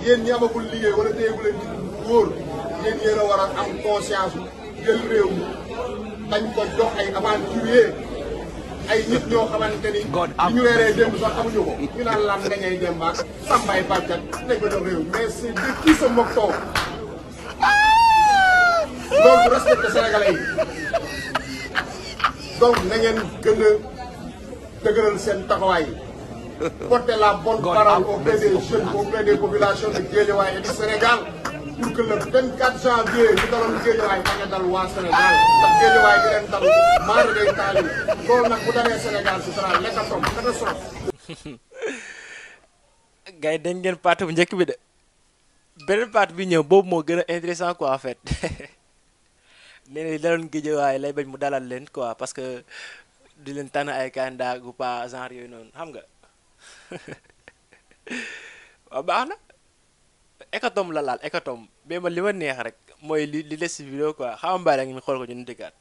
yéen ñi amagul liggéey wala téyegu leen ci wóor yéen yéen a war a am conscience jël réew mi dañ ko jox ay aventurier ay nit ñoo xamante ni li ñu reeree démb sax xamuñu ko ñu naan lam dañay dem ak sambay bàccat dañ ko jox réew mais c'est de qui se moque too loolu du respecté sénégalais yi donc na ngeen gën a dëgëral seen taxawaay porter la bonne parole auprès des jeunes, auprès des populations de Guédiawaye et du Sénégal pour que le 24 janvier ñu daloon Guédiawaye bañ a dal waa Sénégal ndax Guédiawaye di leen dal maara day taali loolu nag bu dalee Sénégal ce sera l'hécatombe catastrophe. gars yi dañ ngeen partie bu njëkk bi de beneen partie bi ñëw boobu moo gën a intéressant quoi en fait nee na li daloon Guédiawaye lay bañ mu dalal leen quoi parce que di leen tànn ay candidat gu pas genre yooyu noonu xam nga. waaw baax na hécatombe la laal hécatombe mais man li ma neex rek mooy li des ci vidéo quoi xam nga mbaa rek ñu xool ko ñu nu dëkkaat.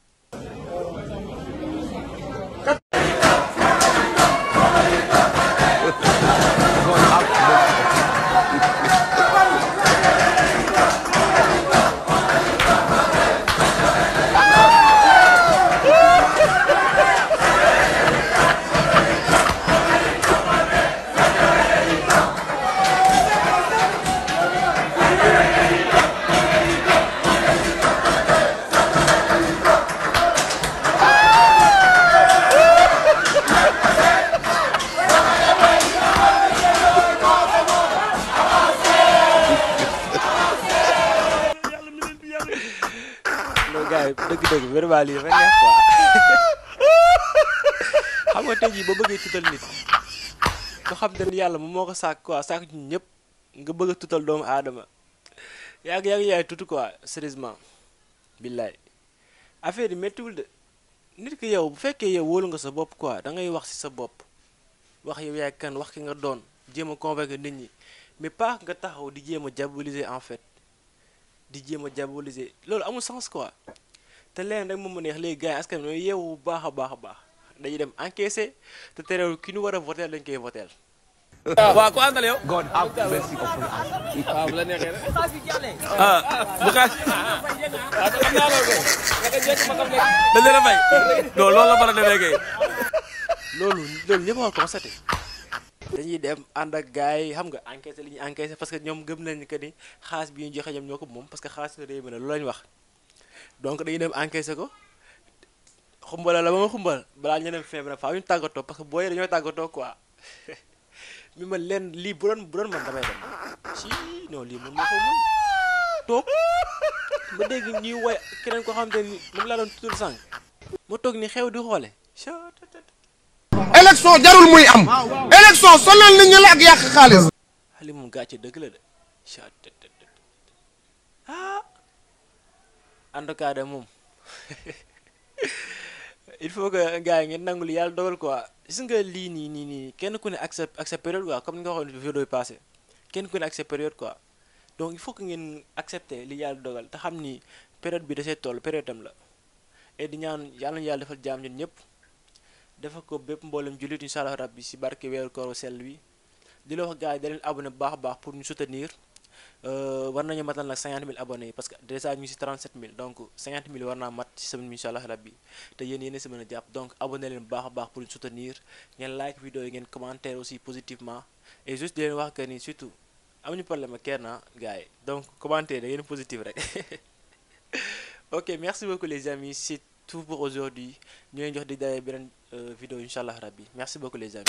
dëgg-dëgg vraiment lii dafa neex quoi xam nga tey jii ba bëggee tutal nit nga xam te ni yàlla moom moo ko sàkk quoi sàkk ñun ñëpp nga bëgg a tutal doomu aadama yàgg yaay tuuti quoi sérieusement billaay affaire yi méttiwul de nit ki yow bu fekkee yow wóolu nga sa bopp quoi da ngay wax ci sa bopp wax yow yaay kan wax ki nga doon jéem a convaincre nit ñi mais pas nga taxaw di jéem a diaboliser en fait di jéem a diaboliser loolu amul sens quoi. te leen rek moom mu neex léegi gars yi askan wi yeewu bu baax a baax dañuy dem encaisser te terewul ki ñu war a voter lañ koy voter. waaw ku àndal yow. God have mercy upon us. waaw bu la neexee rek. ah bu xaas. waaw xam naa loolu kay. dañ leen a fay. non loolu la mën a demee kay. loolu ñëpp a constaté. dañuy dem ànd ak gars yi xam nga encaisser li ñuy encaisser parce que ñoom gëm nañu que ni xaalis bi ñu joxe ñoom ñoo ko moom parce que xaalis réew mi la loolu lañu wax. donc dañuy dem encaisser ko xumbala la ba ma xumbal balaa ñu dem fin bi nag faaw ñu tàggatoo parce que booy dañoo tàggatoo quoi mi man leen lii bu doon man damay dem si non lii mun ma ko mun toog ma dégg ñuy woy keneen ko xam te ni moom laa doon tuddal sànq ma toog ni xew di xoole élection jarul muy am élection sonal nit ñi la ak yàq xaalis xali moom gàcce dëgg la de ah en tout cas de moom il faut que gars yi ngeen nangu li yàlla dogal quoi gis nga lii nii kenn ku ne ak sa période quoi comme ni nga waxoon vidéo yi passé kenn ku ne ak sa période quoi donc il faut que ngeen accepter li yàlla dogal te xam ni période bi da see toll période am la et di ñaan yàlla na yàlla defal jaam ñun ñëpp dafa ko bépp mboolem jullit incha allah rabbi si barke weeru koor sell wi di la wax gars yi da leen abonné bu baax a baax pour ñu soutenir war nañu matal nag 50 000 abonnés yi parce que déjà ñu ngi si 37 000 donc 50 000 war naa mat ci semaine bi incha allah rabbi te yéen si mën a jàpp donc abonné leen bu baax a baax pour ñu soutenir ngeen like vidéo yi ngeen commentaire aussi positivement et juste di leen wax que ni surtout amuñu problème ak kenn gars yi donc commentaire da ngeen positif rek ok merci beaucoup les amis c'est tout pour aujourd'hui ñu leen jox di dalee beneen vidéo incha allah rabbi merci beaucoup les amis